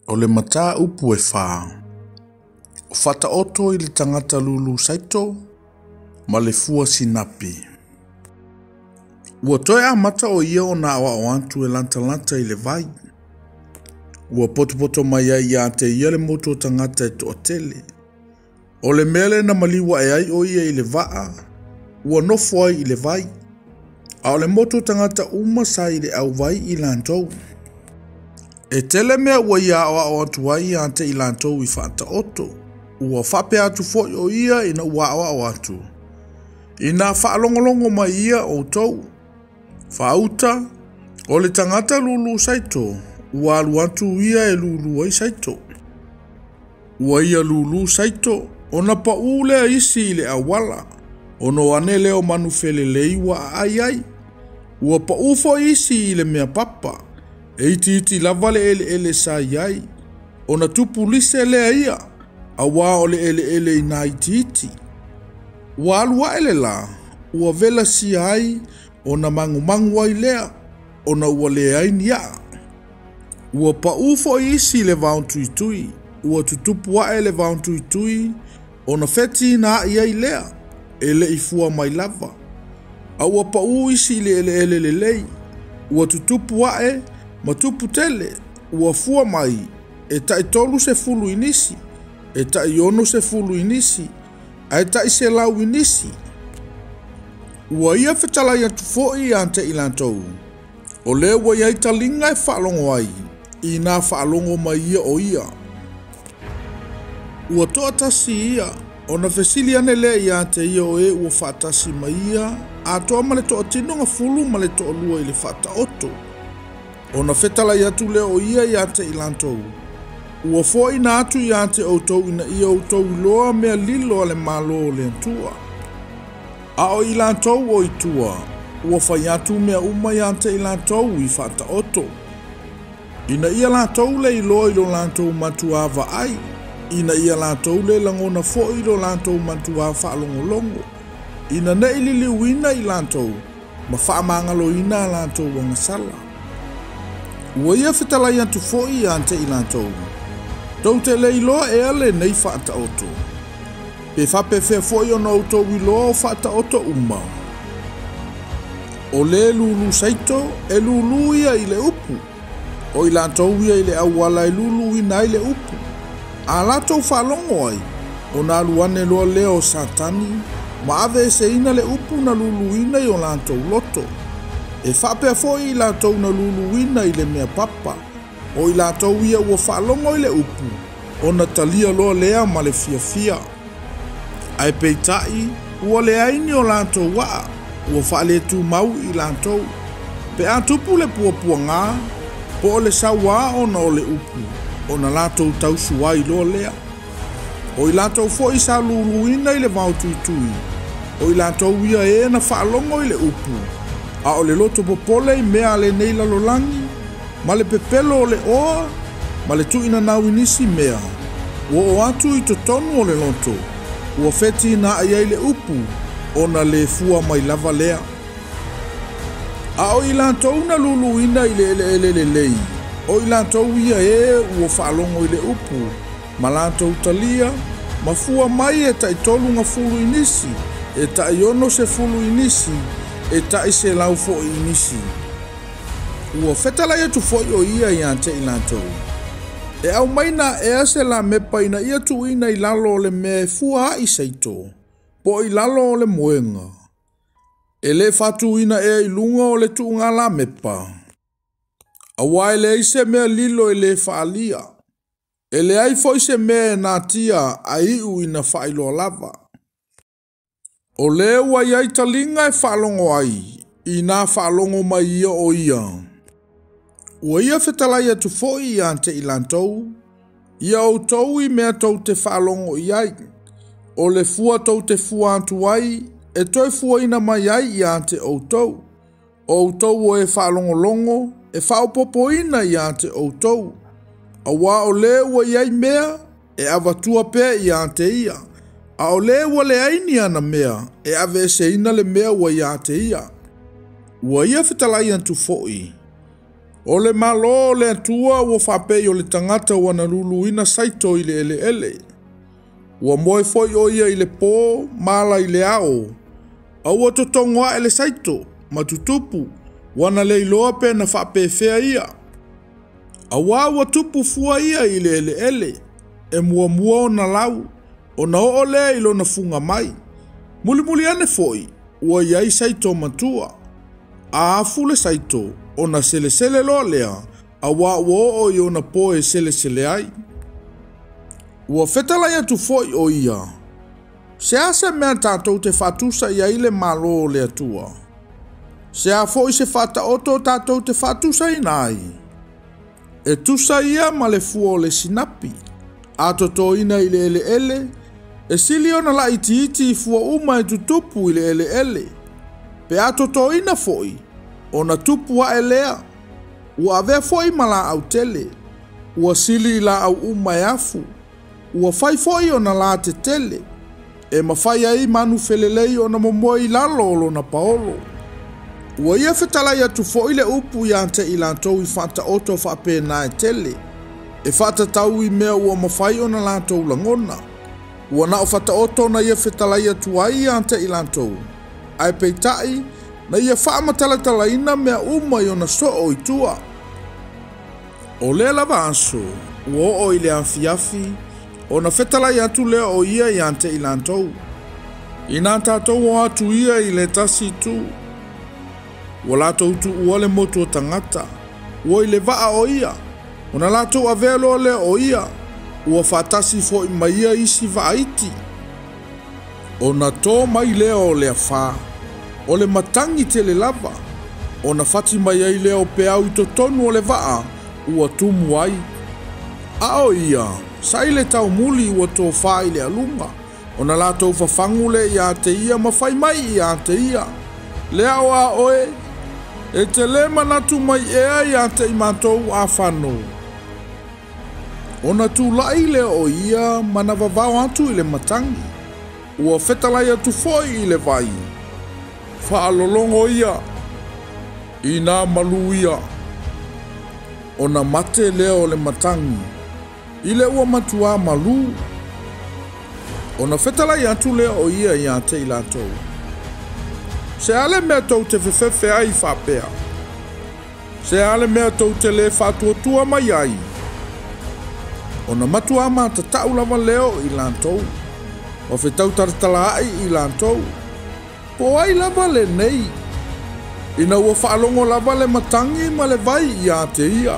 O le mataupu e fa, o Faataoto i le tagata lulu saito ma le fua sinapi. Ua toe amata o ia ona aoao atu e latalata i le vai. Ua potopoto mai ai ia te ia le motu o tagata e toatele. O le mea lea na maliu ae ai o ia i le vaa, ua nofo ai i le vai. A o le motu o tagata uma sa i le auvai i latou. E tele mea ua ia aoao atu ai ia te i latou i Faataoto. Ua faapea atu foi o ia ina ua aoao atu. Ina faalogologo mai ia outou. Faauta, o le tagata lulu saito, ua alu atu ia e lulu ai saito. Ua ia lulu saito, ona paū lea isi i le auala, ona o ane lea o manu felelei ua aai ai. Ua paū foi isi i le mea papa, e itiiti lava le eleele sa i ai, ona tupu lise lea ia, auā o le eleele inā itiiti. Ua alu ae le lā, ua velasia ai, ona magumagu ai lea, ona ua leai ni a'a. Ua paū foi isi i le vaotuitui, ua tutupu ae le vaotuitui, ona fetinaai ai lea, e le i fua mai lava. A ua paū isi i le eleele lelei, ua tutupu ae ma tupu tele, ua fua mai, e tai 30 i nisi, e tai 60 i nisi, ae tai 100 i nisi. Ua ia fetalai atu foi ia te i latou, o lea ua i ai taliga e faalogo ai, ina faalogo mai ia o ia. Ua toatasi ia, ona fesili ane lea ia te ia o e ua faatasi mai ia, atoa ma le toatino gafulu ma le toalua i le Faataoto. Ona fetalai atu lea o ia ia te i latou, ua foaina atu ia te outou ina ia outou iloa mea lilo a le Malo o le Atua. A o i latou o i tua, ua fai atu mea uma ia te i latou i Faataoto. Ina ia latou le iloa i lo latou matuā vaai, ina ia latou le lagona foi i lo latou matuā faalogologo, ina nei liliuina i latou, ma faamagaloina a latou agasala. Ua ia fetalai atu foi ia te i latou, tou te le iloa ea lenei Faataoto. Pe faapefea foi ona outou iloa o Faataoto uma. O le lulu saito, e lulu ia i le upu. O i latou ia i le auala e luluina ai le upu. A latou faalogo ai, ona alu ane loa lea o Satani, ma aveeseina le upu na luluina i o latou loto. E faapea foi i latou na luluina i le mea papa. O i latou ia ua faalogo i le upu, ona talia loa lea ma le fiafia. Ae peitai, ua leai ni o latou aa, ua faaletumau i latou. Pe a tupu le puapuaga, po o le sauā ona o le upu, ona latou tausu ai loa lea. O i latou foi sa luluina i le vaotuitui, o i latou ia e na faalogo i le upu, a o le loto popole i mea a lenei lalolagi, ma le pepelo o le oa, ma le tuuinanau i nisi mea, ua oo atu i totonu o le loto, ua fetinaai ai le upu, ona le fua mai lava lea. A o i latou na luluina i le eleele lelei, o i latou ia e ua faalogo i le upu, ma latou talia, ma fua mai e tai 30 i nisi, e tai 60 i nisi, e tai 100 foi i nisi. Ua fetalai atu foi o ia ia te i latou. E aumaina ea se lamepa ina ia tuuina i lalo o le mea e fua ai saito, po o i lalo o le moega. E le faatuina ea i luga o le tuuga lamepa. Auā e leai se mea lilo e le faalia. E leai foi se mea e natia ae iu ina faailoa lava. O lea ua i ai taliga e faalogo ai, ina faalogo mai ia o ia. Ua ia fetalai atu foi ia te i latou, ia outou i mea tou te faalogo i ai. O le fua tou te fua atu ai, e toe fuaina mai ai ia te outou. O outou o e faalogologo, e faaopoopoina ia te outou. Auā o le ua i ai mea, e avatua pea ia te ia. A o le ua leai ni ana mea, e aveeseina le mea ua ia te ia. Ua ia fetalai atu foi. O le Malo o le Atua ua faapei o le tagata ua na luluina saito i le eleele. Ua moe foi o ia i le pō ma ala i le ao, a ua totogo ae le saito ma tutupu, ua na le iloa pe na faapefea ia. Auā ua tupu fua ia i le eleele, e muamua ona lau, ona oo lea i lona fuga mai. Mulimuli ane foi, ua i ai saito matua. A afu le saito, ona selesele loa lea, auā ua oo i ona po e selesele ai. Ua fetalai atu foi o ia, Se a se mea tatou te faatusa i ai le Malo o le Atua? Se a foi se faataoto tatou te faatusaina ai? E tusa ia ma le fua o le sinapi, a totoina i le eleele, e sili ona laitiiti i fua uma e tutupu i le eleele. Pe a totoina foi, ona tupu ae lea, ua avea foi ma laau tele, ua sili i laau uma e afu, ua fai foi ona la tetele, e mafai ai manu felelei ona momoe i lalo o lona paolo. Ua ia fetalai atu foi le upu ia te i latou i faataoto faapena e tele, e faatatau i mea ua mafai ona latou lagona. Ua na o faataoto na ia fetalai atu ai ia te i latou, ae peitai na ia faamatalatalaina mea uma i ona soo i tua. O lea lava aso, ua oo i le afiafi, ona fetalai atu lea o ia ia te i latou. Inā tatou o atu ia i le tasi itu, ua latou tuua le motu o tagata, ua i le vaa o ia, ona latou avea loa lea o ia, ua faatasi foi ma ia isi vaa iti. Ona tō mai lea o le afā, o le matagi tele lava, ona fati mai ai lea o peau i totonu o le vaa ua tumu ai. A o ia, sa i le taumuli ua tofā i le aluga, ona latou fafagu lea ia te ia ma fai mai ia te ia, Le ao a oe, e te lē manatu mai ea ia te i matou afano? Ona tulai lea o ia ma na vavao atu i le matagi, ua fetalai atu foi i le vai, Faalologo ia, inā malū ia. Ona mate lea o le matagi i le ua matuā malū. Ona fetalai atu lea o ia ia te i latou, Se a le mea tou te fefefe ai faapea? Se a le mea tou te lē faatuatua mai ai? Ona matuā matatau lava lea o i latou, ma fetautalatalaai i latou, Po o ai lava lenei? Ina ua faalogo lava le matagi ma le vai ia te ia.